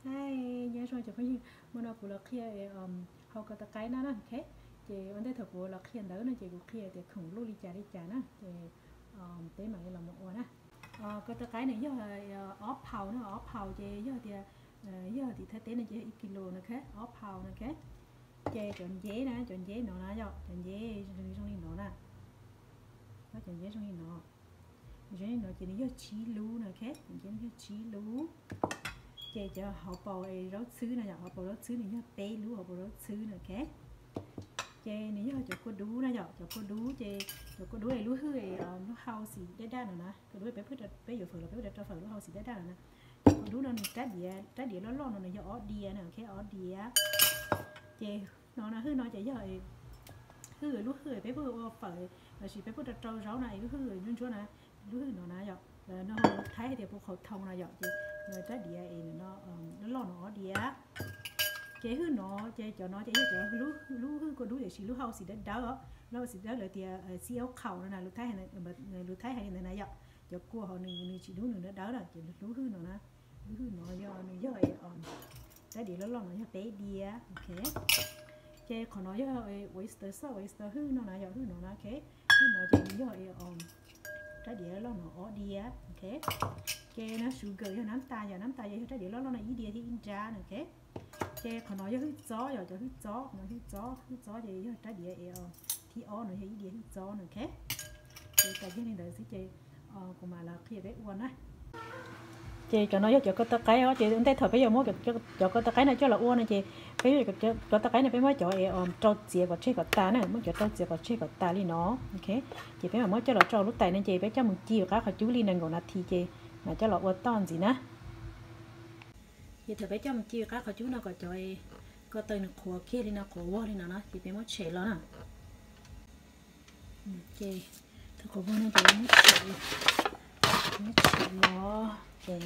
Hi, nyob zoo cov phooj ywg, hmo no kuv los qhia hau kaw taw qaib na na, ok. Ces ua ntej thaum kuv los qhia ntawd no ces kuv qhia tias khoom luj li cas li cas na, ces peb mam li los mus ua na. Kaw taw qaib nws yog ob phaus na, ob phaus ces yog tias, yog tim Thaib teb no ces yog ib kis lus no, ok, ob phaus no, ok. Ces cov nceb na, cov nceb no na yom, cov nceb zoo li no na. Cov nceb zoo li no, zoo li no ces nws yog tsib lub na, ok, cov nceb nws yog tsib lub. Ces cov hauv paus zaub txhwb na yom, hauv paus zaub txhwb nws yog peb lub hauv paus zaub txhwb na, ok. Ces nws yog cov kua dub na yom, cov kua dub ces cov kua dub es lub hwj, lub hau xim daj daj no na, kua dub peb, peb yuav fawm los peb pheej rau fawm lub hau xim daj daj no na. Cov kua dub no nws rab diav, rab diav loj loj no nws yog ob diav na, ok, ob diav. Ces no na, hwj no ces yog hwj, lub hwj peb pheej ua fawm lossis peb pheej rau rau zaub na, es lub hwj ntsuab ntsuab na, lub hwj no na yom, no Thaib hais tias pua qhau thoo no yom, ces rab diav es no loj loj no ob diav. Ces hwj no, ces cov no ces yog cov lub hwj kua dub tiam sis lub hau xim dawb dawb, lub hau xim dawb lawv tias xib aub qhaus no na, lus Thaib hais li ntawd na yom. Cov kua hauv nws, nws tsis dub, nws dawb dawb na, ces lub hwj no na, lub hwj no yog nws yog rab diav loj loj no yog peb diav, ok. Ces qhov no yog oyster sauce, oyster hwj no na yom, hwj no na, ok. Hwj no ces nws yog rab diav loj no ob diav, ok. Ces no sugar yog nab tas, yog nab tas yog, yog rab diav loj loj no ib diav thiab ib nrab na, ok. Ces qhov no yog hwj txob, yog cov hwj txob, qhov no hwj txob, hwj txob ces yog rab diav es thib ob no yog ib diav hwj txob na, ok. Ces tas yog li ntawd xwb ces kuv mam los qhia peb ua na. Ces cov no yog cov kaw taw qaib os, ces ua ntej thaum peb yuav muab cov kaw taw qaib no coj los ua no ces peb, cov kaw taw qaib no peb muab cov es rau txiav kom tseg kom tas na, muab cov rau txiav kom tseg kom tas li no, ok. Ces peb mam muab coj los rau lub tais no ces peb coj mus ci qab qhov cub li nees nkaum nas this ces mam coj los ua toj ntxiv na. Ces thaum peb coj mus ci qab qhov cub no kom cov kaw taw nws qhuav kiag li no, qhuav vog li no na ces peb muab tshem los na. Ces thaum qhuav vog no ces muab tshem, muab tshem los ces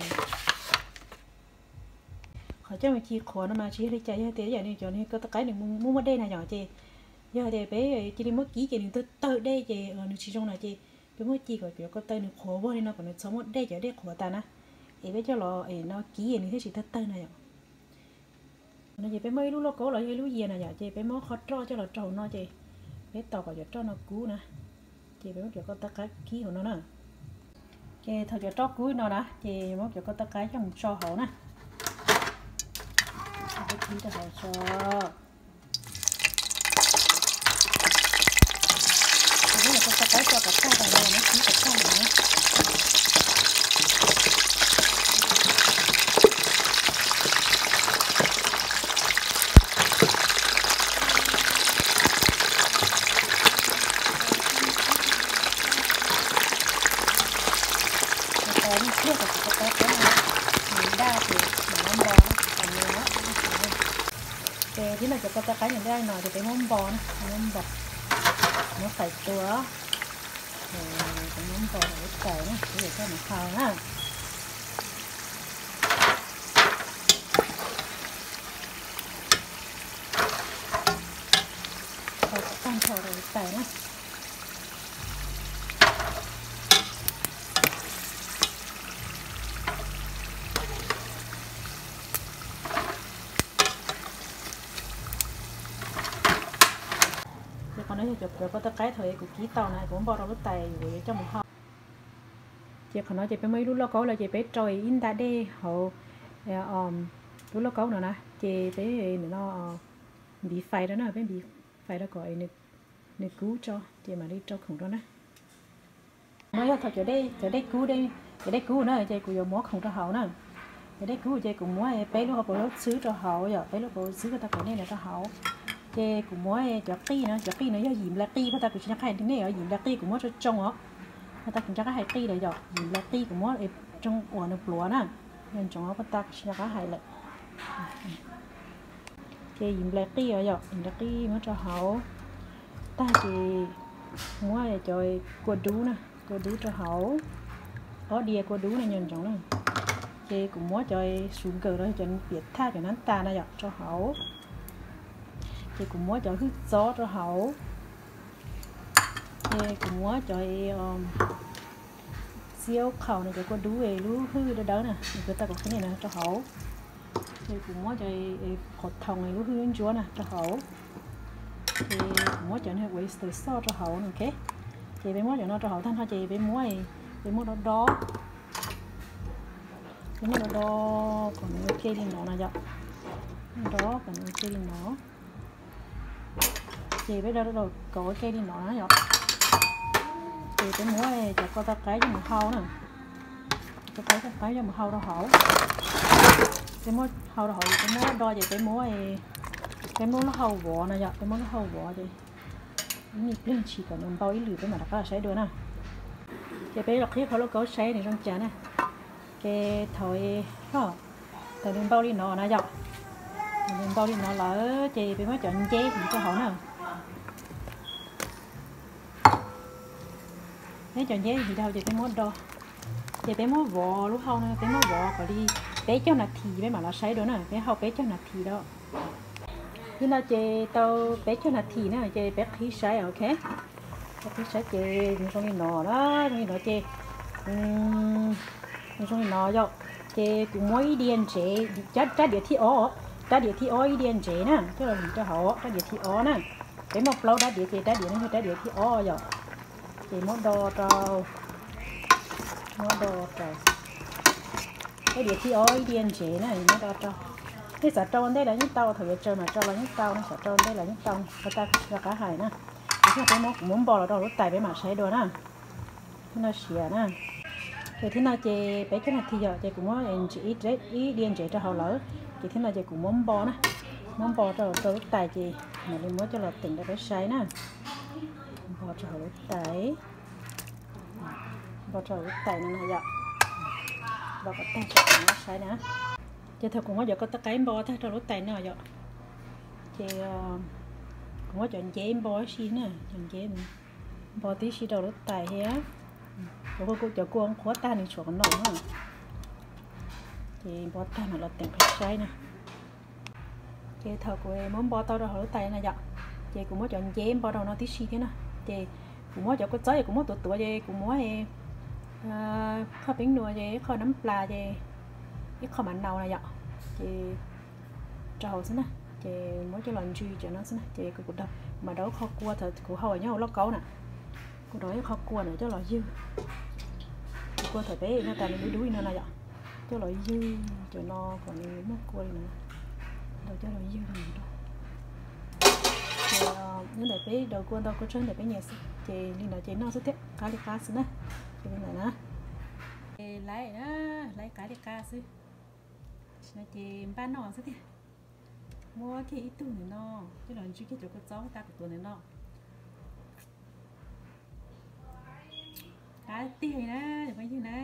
qhov coj mus ci qhuav no mas tsis yog li cas, yog tias yam nws cov nws kaw taw qaib nws muaj muaj dej na yom, ces yog tias peb cia li muab kib ces nws tawg tawg dej ces nws tsis zoo na, ces peb muab ci kom cov kaw taw nws qhuav vog li no kom nws txhob muaj dej, cov dej qhuav tas na, es peb coj los es no kib nws thiaj tsis tawg tawg na yom. No ces peb muab ib lub lauj kaub los yog ib lub yias na yom, ces peb muab qhov roj coj los rau hauv no ces peb tos kom cov roj no kub na, ces peb muab cov kaw taw qaib kib hauv no na. Ces thaum cov roj kub no na ces muab cov kaw taw qaib coj mus tso hauv na. Peb kib rau hauv tso. Ces muab cov kaw taw qaib tso kom tag rau hauv no, kib kom tag hauv na. Cov kaw taw nws pliag kom cov kaw taw qaib no nws daj ces mam muab npo na, ces thaum nws, ces tib no cov kaw taw qaib nws daj no ces peb muab npo na, muab npo, muab faim tua, peb muab npo rau lub tais na, peb yuav coj mus hau na. Hau kom tag nrho rau lub tais na. Ces qhov no yog cov kaw taw qaib thaum kuv kib tau na, kuv muab npo rau lub tais kuv yuav coj mus hau. Ces qhov no ces peb muab ib lub lauj kaub los ces peb rau ib nta dej hauv lub lauj kaub no na, ces peb no npiv fais rau na, peb npiv fais rau kom nws kub tso ces mam li rau khoom rau na. No yog thaum cov dej kub, cov dej kub na ces kuv yuav muab khoom rau hauv na. Cov dej kub ces kuv muab peb lub hauv paus zaub txhwb rau hauv, yog peb lub hauv paus zaub txhwb koj tau kom nej no rau hauv. Ces kuv muab cov qij no, cov qij no yog yim nplais qij, pab tas kuv tsis nco qab hais nej os, yim nplais qij kuv muab tsoo tsoo os. Pab tas kuv nco qab hais qij lawm yom, yim nplais qij kuv muab tsoo uas nws pluav na, nco ntsoov pab tas kuv tsis nco qab hais lawm. Ces yim nplais qij os yom, yim nplais qij muab rau hauv. Tag ces muab cov kua dub na, kua dub rau hauv, ob diav kua dub na nco ntsoov na. Ces kuv muab cov sugar los cov piam thaj cov nab tas na yom rau hauv. Ces kuv muab cov hwj txob rau hauv. Ces kuv muab cov xiaub qhaus no, cov kua dub lub hwj dawb dawb na, kuv tau kom qhib no rau hauv. Ces kuv muab cov qhov thoom lub hwj ntsuab na rau hauv. Ces kuv muab cov niag oyster sauce rau hauv no, ok. Ces peb muab cov no rau hauv tag nrho ces peb muab, peb muab dob dob, peb muab dob dob kom nws ua ke li no na yom. Dob kom nws ua ke li no. Ces peb dob dob kom ua ke li no na yom. Ces peb muab cov kau tau qaib coj mus hau na. Kau tau qaib coj mus hau rau hauv. Peb muab hau rau hauv ces peb muab do ces peb muab, peb muab lub hau vov no yom, peb muab lub hau vov ces ib me pliag ntshis kom nws npau ib lwm peb mam rov qab los saib dua na. Ces peb los qhib qhov lauj kaub saib nws zoo cas na. Ces thaum, thaum nws npau li no na yom, thaum nws npau li no lawm ces peb muab cov nceb hliv rau hauv na. Peb cov nceb hliv rau hauv ces peb muab do, ces peb muab vov lub hau no, peb muab vov kom li peb caug nas this peb mam los saib dua na, peb hau peb caug nas this rau. Li no ces tau peb caug nas this na ces peb qhib saib, ok. Peb qhib saib ces nws zoo li no na, zoo li no ces, nws zoo li no yom. Ces kuv muab ib diav ntsev, rab diav thib ob, rab diav thib ob ib diav ntsev na coj los hliv rau hauv, rab diav thib ob na. Peb muaj plaub rab diav ces rab diav no yog rab diav thib ob yom. Ces muab do rau, muab do rau, rab diav thib ob ib diav ntsev na, muab do rau. Nej xav rau ua ntej los yeej tau, thaum yuav tsaws mam rau los yeej tau, nej xav rau ua ntej los yeej tau, qhov tas rov qab hais na. Ces peb muab, kuv muab npo los rau lub tais peb mam saib dua na. Thib no siav na. Ces thib no ces peb caug nas this yom, ces kuv muab ib diav ntsev rau hauv lawm. Ces thib no ces kuv muab npo na, muab npo rau, rau lub tais ces mam li muab coj los teem rau peb saib na. Npo rau hauv lub tais, npo rau hauv lub tais no na yom. Npo kom tag ces kuv muab saib na. Ces thaum kuv muab cov kau tau qaib npo tag rau lub tais no yom, ces kuv muab cov nceb npo tib si na, cov nceb npo tib si rau lub tais thiab. Cov kua, cov kua qhuav tag nws tshuav qhov no na. Ces npo tag mam los teem peb saib na. Ces thaum kuv muab npo tau rau hauv lub tais na yom, ces kuv muab cov nceb npo rau no tib si thiab na. Ces kuv muab cov kua txob ces kuv muab tuav tuav ces kuv muab qhov peeb nua ces ib qho nab plas ces ib qho mav nau na yom. Ces rau hauv xwb na, ces muab coj los ntsw cov no xwb na. Ces kuv, kuv mam rau ib qho kua thaum kuv hau nyob hauv lauj kaub na, kuv rau ib qho kua na coj los ywg. Kua thaum peb noj tas nws dub dub li no na yom, coj los ywg cov no kom nws muaj kua li no, rau coj los ywg li no. Ces nyob ntawm peb daus kua ntau kua tsawg ntawm peb nyiam xwb, ces li no ces noj xwb thiab qab li qab xwb na. Ces li ntawd na, ces laiv na, laiv qab li qab xwb. Tam sim no ces npaj noj xwb tiag. Muab kiag ib tug ntawm no coj los ntsw kiag cov kua txob tas kuv tuav ntawm no. Qab tiag na cov phooj ywg na.